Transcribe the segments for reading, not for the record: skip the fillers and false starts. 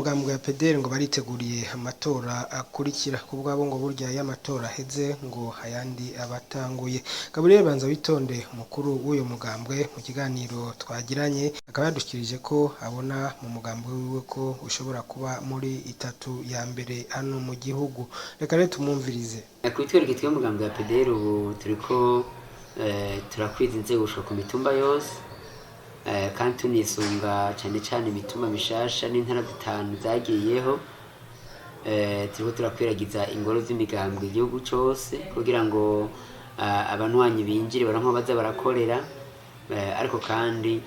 Mugambwe wa PDR ngo bariteguriye amatora akurikira. Ku bwabo ngo burya iyo amatora aheze ngo ayandi abatanguye. Gaburiyeri Banzawitonde, umukuru w'uyo mugambwe, mu kiganiro twagiranye akaba yadushikirije ko abona mu mugambwe wiwe ko ushobora kuba muri itatu ya mbere hano mu gihugu. Reka rero tumwumvirize. Kwitwereka twe umugambi wa PDR ubu turiko turakwiza inzego gushika ku mitumba yose, kandi tunisunga cane cane imitumba mishasha n'intara zitanu zagiyeho. Turiko turakwiragiza ingoro z'imigambwe igihugu cose kugira ngo abanywanyi binjire baronke aho baza barakorera. Ariko kandi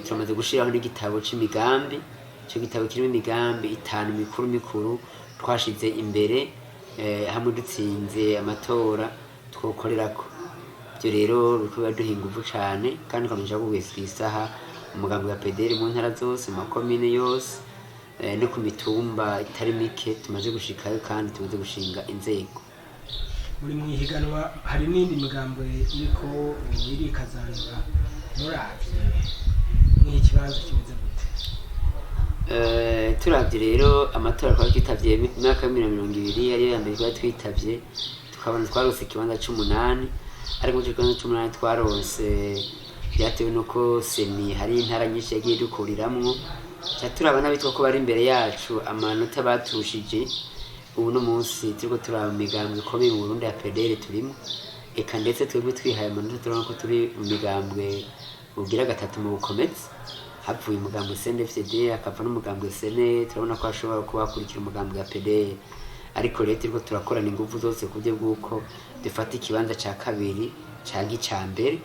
turamaze gushiraho n'igitabo c'imigambi. Ico gitabo kirimo imigambi itanu mikuru mikuru twashize imbere, hamwe dutsinze amatora twokorerako. Ivyo rero biriko biraduha inguvu cane, kandi ukamenyesha ko kugeza isaha umugambi wa PDR mu ntara zose, mu makomine yose, no ku mitumba itari mike tumaze gushikayo, kandi tumaze gushinga inzego. Muri mwihiganwa hari n'indi migambwe iriko irikazanura. Muravye mwiha ikibanza kimeze gute? Turavye rero amatora twari twitavye mu mwaka wa 2020, ariyo ya mbere twari twitavye, tukabona twaronse ikibanza c'umunani. Ariko ico kibanza c'umunani twaronse vyatewe nuko CENI hari intara nyinshi yagiye dukuriramwo. Ca turaba n'abitwa ko bari imbere yacu amanota baturushije. Ubu no munsi turiko turaba imigambwe ikomeye mu Burundi ya PDR turimo, eka ndetse twebwe twihaye amanota turabona ko turi mu migambwe ugira gatatu mu bukomezi. Hapfuye umugambwe CNDD-FDD, hakapfa n'umugambwe SNL, turabona ko hashobora kuba hakurikira umugambwe wa PDR. Ariko rero turiko turakorana inguvu zose ku buryo bw'uko dufata ikibanza ca kabiri canke ica mbere,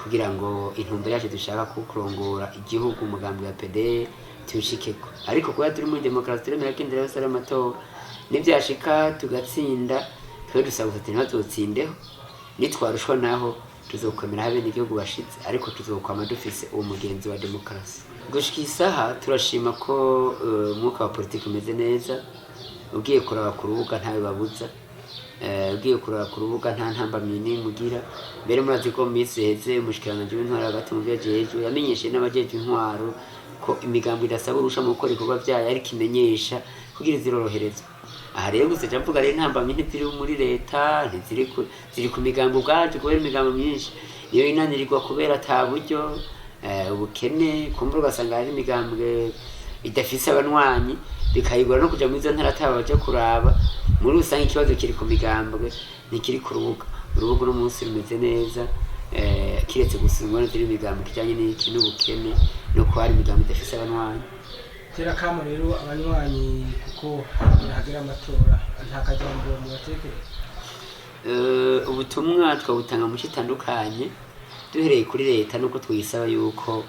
kugira ngo intumbero yacu dushaka ko kurongora igihugu umugambi wa PDR tuwushikeko. Ariko kubera turi muri demokarasi, turemera ko inzira yose ari amatora. Nivyashika tugatsinda, twe dusaba gusa ati ntibazotsindeho. Nitwarushwa naho tuzokwemera aho abenegihugu bashitse, ariko tuzokwama dufise uwo mugenzi wa demokarasi. Gushika isaha turashima ko umwuka wa politiki umeze neza. Ugiye kuraba ku rubuga ntawe babuza, ugiye kuraba ku rubuga nta ntambamyi n'imwe ugira. Mbere murazi ko mu minsi iheze umushikiranganji w'intwaro hagati mu vyo ajejwe yamenyesheje n'abajejwe intwaro ko imigambo idasaba urusha mu gukora ibikorwa vyayo, ariko imenyesha kugira iziroroherezwa. Aha rero gusa ca mvuga rero intambamyi ntiziri muri leta, ntiziri ku, ziri ku migambo ubwacu, kubera imigambo myinshi niyo inanirirwa kubera ata buryo, ubukene. Kumbura ugasanga hari imigambwe idafise abanywanyi, bikayigora no kuja muri izo ntara ataba baja kuraba. Muri rusange ikibazo kiri ku migambwe, ntikiri ku rubuga. Urubuga uno munsi rumeze neza, kiretse gusa ingorane ziri mu migambo kijanye n'iki n'ubukene no kuba hari imigambo idafise abanywanyi. Tera kamo rero abanywanyi, kuko hagera amatora, nta kajambo mubatekereza? Ubutumwa twabutanga mu mico itandukanye, duhereye kuri leta nuko tuyisaba yuko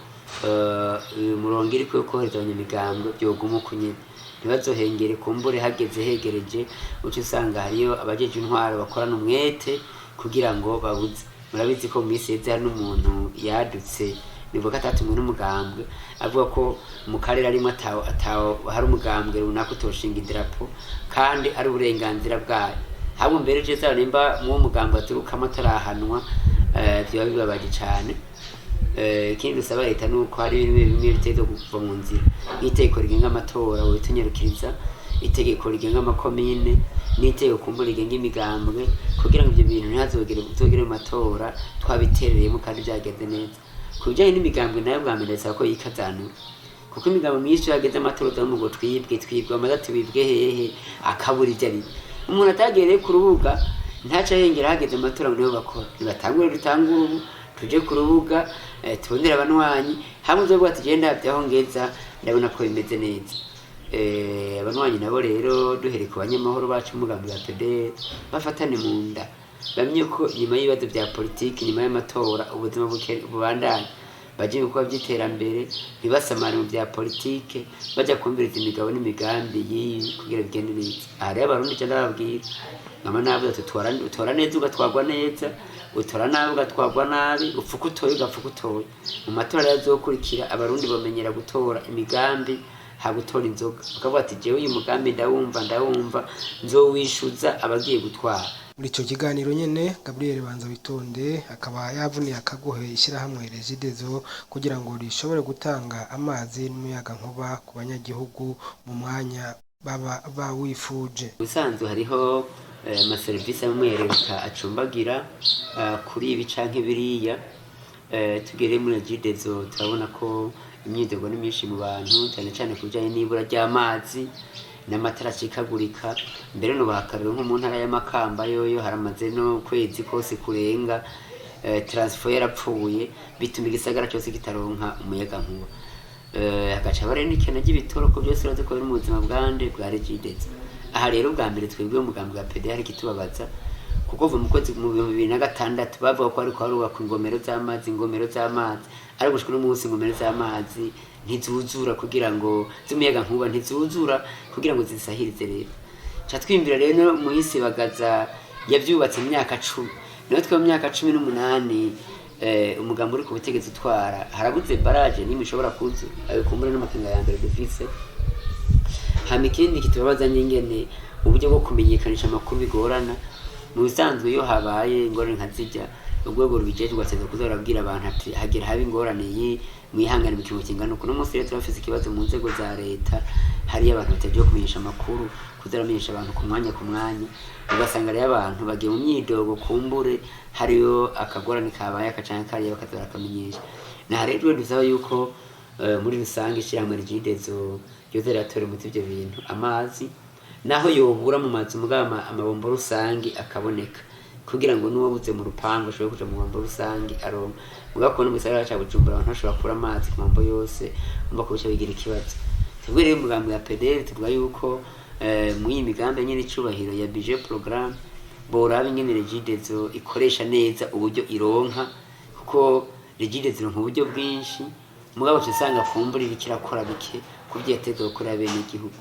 umurongo iriko yo kohereza abanyamigambwe vyoguma uko nyene, ntibazohengere. Kumbure hageze hegereje uca usanga hariyo abajejwe intwaro bakorana umwete kugira ngo babuze. Murabizi ko mu minsi iheze hari n'umuntu yadutse, nivuga atatumwe n'umugambwe, avuga ko mu karere arimwo atawo hari umugambwe runaka utoshinga idarapo, kandi ari uburenganzira bwayo. Ahubwo mbere je zaba nimba muwo mugambwe aturukamo atarahanwa, vyoba bibabaje cane. Ikindi dusaba leta nuko hari bimwe bimwe bitegerezwa kuva mu nzira, nk'itegeko rigenga amatora bobitunyarukiriza, itegeko rigenga amakomine n'itegeko kumbura rigenga imigambwe, kugira ngo ivyo bintu ntihazogere tuzogere mu matora twabiterereyemo kandi vyagenze neza. Ku bijanye n'imigambwe nayo, bwa mbere ndasaba ko yikazanura, kuko imigambwe myinshi iyo hageze amatora uza ngo twibwe, twibwe amaze, tubibwe hehe, akabura ivyo ari umuntu atagiye rero ku rubuga ntaca yengera. Hageze amatora ngo niho bakora. Nibatangure, dutangure ubu tuje ku rubuga, tubonere abanywanyi hamwe uzovuga ati genda aho ngeza ndabona ko bimeze neza. Abanywanyi nabo rero, duhereye ku banyamahoro bacu umugambi wa PDR, bafatane mu nda, bamenye ko nyuma y'ibibazo vya politiki, nyuma y'amatora ubuzima bubandanya, baje mu bikorwa vy'iterambere, ntibasamare mu vya politike, baja kumviriza imigabo n'imigambi y'ibi kugira bigende neza. Aha rero Abarundi ca ndababwira nkama navuze ati utora neza ugatwarwa neza, utora nabi ugatwarwa nabi, upfuka utoye ugapfuka utoye. Mu matora rero azokurikira Abarundi bamenyera gutora imigambi ha gutora inzoga, bakavuga ati jewe uyu mugambi ndawumva, ndawumva, nzowishuza abagiye gutwara. Muri ico kiganiro nyene, Gabriel Banzawitonde akaba yavuniye akagohe ishirahamwe Regideso kugira ngo rishobore gutanga amazi n'umuyagankuba ku banyagihugu mu mwanya baba bawifuje. Ubusanzwe hariho amaserivisi amwe ya leta acumbagira kuri ibi canke biriya. Tugere muri Regideso, turabona ko imyidogo ni myinshi mu bantu, cyane cyane ku bijanye n'ibura ry'amazi n'amatara acikagurika. Mbere nubaha akarorero nko mu ntara y'Amakamba, yoyo haramaze no kwezi kose kurenga transfo yarapfuye, bituma igisagara cyose kitaronka umuyagankuba. Hagaca haba rero n'ikena ry'ibitoro, ko byose urazi ko biri mu buzima bwande bwa Regideso. Aha rero bwa mbere twebwe umugambi wa PD hari ikitubabaza, kuko kuva mu kwezi mu 2006 bavuga ko ariko harubakwa ingomero z'amazi, ingomero z'amazi, ariko gushika uno munsi ingomero z'amazi ntizuzura kugira ngo z'umuyaga nkuba ntizuzura kugira ngo zisahirize. Rero ca twimbira rero muhisi Bagaza yavyubatse mu myaka 10, nawe twe mu myaka 18 umugambi uri ku butegetsi utwara, harabuze baraje nimwe ishobora kuza ayo kumbura n'amakenga ya mbere dufise. Hama ikindi kitubabaza n'ingene uburyo bwo kumenyekanisha amakuru bigorana. Mu bisanzwe iyo habaye ingorane nka zirya, urwego rubijejwe rwategerezwa kuza rurabwira abantu ati hagira habe ingorane iyi, mwihangane mu kiringo kingana uku. Uno munsi rero turafise ikibazo mu nzego za leta, hariyo abantu batajejwe kumenyesha amakuru, kuza baramenyesha abantu ku mwanya ku mwanya, ugasanga rero abantu bagiye mu myidogo, kumbure hariyo akagorane kabaye aka canke kariya, bakaza barakamenyesha. Naha rero dusaba yuko muri rusange ishirahamwe Regideso ryoza riratora umuti ivyo bintu. Amazi naho yobura mu mazu, mugabo amabombo rusange akaboneka, kugira ngo n'uwabuze mu rupangu ashobore kuja mu mabombo rusange aronka. Mugabo kubona mu gisagara ca Bujumbura abantu bashobora kubura amazi ku mabombo yose, umva ko bica bigira ikibazo. Twebwe rero umugambi wa PDL tuvuga yuko muri iyi migambi nyene icubahiro ya budget programme boraba ingene Regideso ikoresha neza uburyo ironka, kuko Regideso ironka uburyo bwinshi, mugabo uca usanga kumbura iriko irakora bike kuvyo yategerezwa gukorera bene igihugu.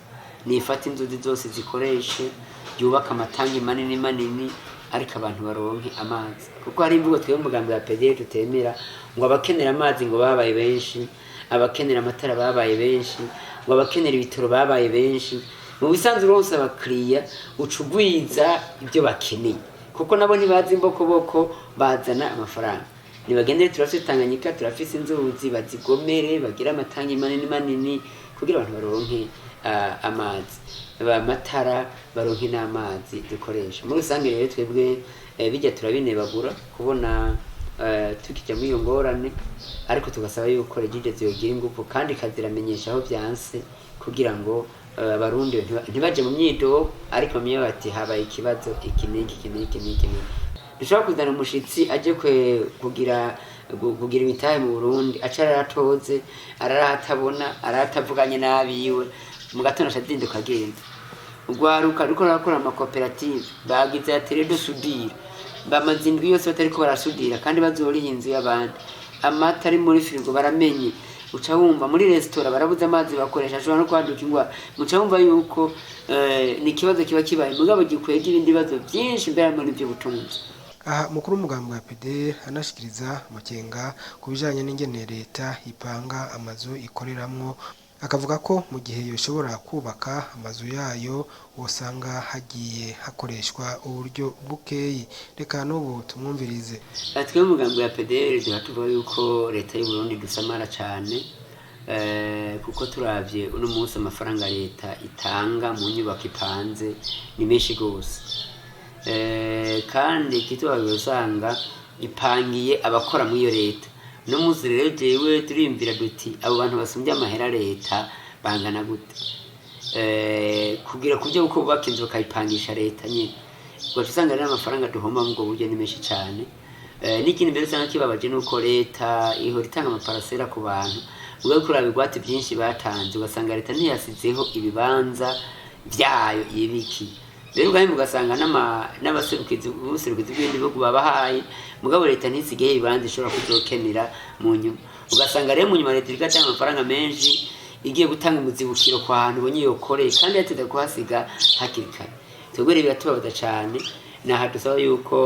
Nifata inzuzi zose zikoreshe, yubake amatangi manini manini, ariko abantu baronke amazi, kuko hari imvugo twebwe umugambi wa PDL tutemera, ngo abakenera amazi ngo babaye benshi, abakenera amatara babaye benshi, ngo abakenera ibitoro babaye benshi. Mu bisanzwe uronse abakiriya uca ugwiza ibyo bakeneye, kuko nabo ntibazi imbokoboko, bazana amafaranga. Nibagendere, turafise Tanganyika, turafise inzuzi, bazigomere, bagire amatangi manini manini kugira abantu baronke amazi, amatara, baronke n'amazi dukoresha. Muri rusange rero twebwe bijya turabinebagura kubona tukijya muri iyo ngorane, ariko tugasaba yuko Regideso yogira ingufu kandi ikaziramenyesha aho vyanse, kugira ngo abarundi ntibaje mu myidogo, ariko bamenye bati habaye ikibazo iki n'iki, iki n'iki n'iki n'iki. Dushobora kuzana umushitsi aje kugira imitahe mu Burundi, aca araratoze, ararahatabona, arahatavuganye n'abiwe, mu gatondo aca azinduka agenda. Urwaruka ruriko rurakora amakoperative, bagize atelier de soudure, bamaze indwi yose batariko barasudira kandi bazoriha inzu y'abandi. Amata ari muri firigo baramenye, uca wumva muri resitora barabuze amazi bakoresha, ashobora no kwaduka ingwara. Muca wumva yuko ni ikibazo kiba kibaye, mugabo gikwega ibindi bibazo byinshi mbere harimo n'ivy'ubutunzi. Aha mukuru w'umugambi wa PDL anashikiriza amakenga ku bijanye n'ingene leta ipanga amazu ikoreramwo, akavuga ko mu gihe yoshobora kubaka amazu yayo wosanga hagiye hakoreshwa uburyo bukeyi. Reka n'ubu tumwumvirize. Twebwe umugambi wa PDL duha tuvuga yuko leta y'u Burundi dusamara cane, kuko turavye uno munsi amafaranga leta itanga mu nyubako ipanze ni menshi gose, kandi ikitubabaza usanga ipangiye abakora muri iyo leta. Uno munsi rero jewe turiyumvira duti abo bantu basumbye amahera leta bangana gute, kugira kubyo uko bubaka inzu bakayipangisha leta nyene, ugaca usanga rero amafaranga duhomba mu ubwo buryo ni menshi cane. N'ikindi mbere usanga kibabaje nuko leta ihora itanga amaparasera ku bantu, mugabo kuraba ibigwati byinshi batanze ugasanga leta ntiyasizeho ibibanza vyayo yibikiye. Rero ugahimba ugasanga n'abaserukizi, ubuserukizi bw'ibindi bihugu babahaye, mugabo leta ntisigeho ibibanza ishobora kuzokenera mu nyuma. Ugasanga rero mu nyuma leta iriko iratanga amafaranga menshi igiye gutanga umuzibukiro ku hantu ubonye yokoreye kandi yateza kuhasiga hakiri kare. Twebwe rero biratubabaza cane. Naha dusaba yuko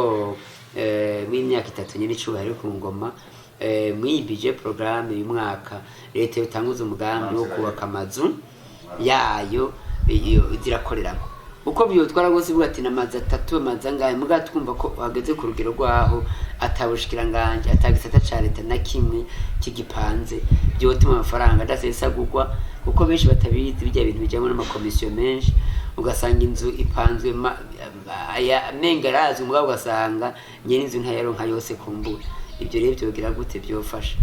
muri myaka 3 nyene icubahiro ku ngoma, muri budget programme uyu mwaka leta yotanguza umugambi wo kubaka amazu yayo iyo zirakoreramo. Uko byotwara rwose uvuga ati namazi atatu, amazi angahe, muga twumva ko wageze ku rugero rwaho atabushikiranganje, atagisata ca leta na kimwe kigipanze, byotuma amafaranga adasesagurwa, kuko benshi batabizi bijya bintu bijyamo n'amakomisiyo menshi, ugasanga inzu ipanzwe aya menga arazwi, mugabo ugasanga nyene inzu ntayaronka yose kumbura. Ibyo rero byogira gute byofasha.